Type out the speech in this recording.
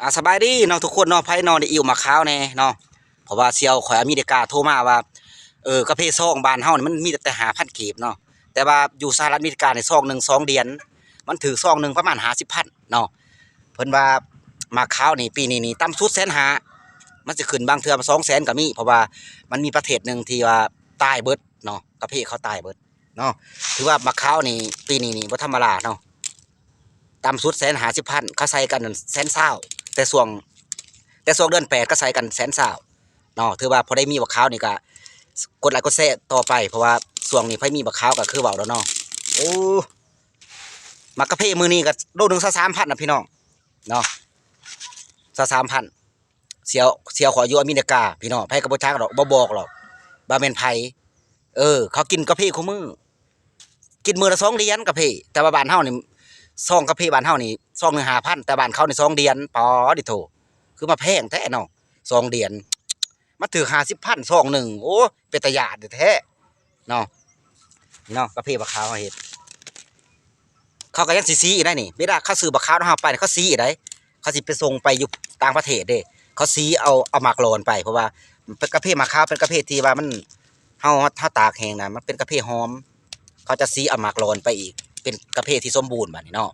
ອາ ສະບາຍດີເນາະທຸກຄົນເນາະ, ໃຜເນາະໄດ້ອິ້ວໝາກຂາວແດ່ເນາະ? ເພາະວ່າສ່ຽວຂ້ອຍອາເມລິກາໂທມາວ່າ ເອີ ກາເຟຊອງບ້ານເຮົານີ້ມັນມີແຕ່ຫ້າພັນກີບເນາະ, ແຕ່ວ່າຢູ່ສະຫະລັດອາເມລິການີ້ຊອງໜຶ່ງສອງດຽນ ມັນຖືກຊອງໜຶ່ງປະມານຫ້າສິບພັນເນາະ. ເພິ່ນວ່າໝາກຂາວນີ້ປີນີ້ນີ້ຕ່ຳສຸດແສນຫ້າ ມັນຊິຂຶ້ນບາງເທື່ອສອງແສນກໍມີ ເພາະວ່າມັນມີປະເທດໜຶ່ງທີ່ວ່າຕາຍເບິດເນາະ, ກາເຟເຂົາຕາຍເບິດເນາະ. ຖືວ່າໝາກຂາວນີ້ປີນີ້ນີ້ບໍ່ທຳມະດາເນາະ. ຕ່ຳສຸດແສນຫ້າສິບພັນ ເຂົາໃສ່ກັນແສນຊາວ ແຕ່ຊ່ວງ ແຕ່ຊ່ວງເດືອນແປດເຂົາໃສ່ກັນແສນຊາວເນາະ. ຖືວ່າຜູ້ໃດມີບັກຂາວນີ້ກໍກົດໄລກົດແຊຕໍ່ໄປ ເພາະວ່າຊ່ວງນີ້ໃຜມີບັກຂາວກໍຄືເວົ້າແລ້ວເນາະ. ໂອ້ ໝາກກາເຟມື້ນີ້ກໍໂລໜຶ່ງຊາວສາມພັນນະພີ່ນ້ອງເນາະ, ຊາວສາມພັນ. ສ່ຽວ ສ່ຽວຂ້ອຍຢູ່ອາເມລິກາພີ່ນ້ອງ, ໃຜກໍບໍ່ຈັກດອກ ບໍ່ບອກດອກວ່າແມ່ນໃຜ. ເອີ ເຂົາກິນກາເຟຄູ່ມື້ ກິນມື້ລະສອງດຽນກາເຟ, ແຕ່ວ່າບ້ານເຮົານີ້ ຊອງກາເຟບ້ານເຮົານີ້ຊອງໜຶ່ງຫ້າພັນ ແຕ່ບ້ານເຂົານີ້ສອງດຽນ ປາດໂທ້ ຄືມາແພງແທ້ເນາະ ສອງດຽນ ມາຖືກຫ້າສິບພັນຊອງໜຶ່ງ. ໂອ້ ເປັນຕາຢ້ານແທ້ໆເນາະ. ເນາະ ກາເຟບັກຂາວເຮົາເຮັດ ເຂົາກໍຍັງຊິສີອີກໄດ໋ນີ້. ເວລາເຂົາຊື້ບັກຂາວນຳເຮົາໄປ ເຂົາສີອີກໄດ໋, ເຂົາຊິໄປສົ່ງໄປຢູ່ຕ່າງປະເທດເດ້, ເຂົາສີເອົາ ເອົາໝາກຫຼອນໄປ ເພາະວ່າເປັນກາເຟໝາກຂາວ ເປັນກາເຟທີ່ວ່າມັນ ເຮົາ ເຮົາຕາກແຫ້ງນະ ມັນເປັນກາເຟຫອມ, ເຂົາຈະສີເອົາໝາກຫຼອນໄປອີກ ເປັນກາເຟທີ່ສົມບູນບາດນີ້ເນາະ.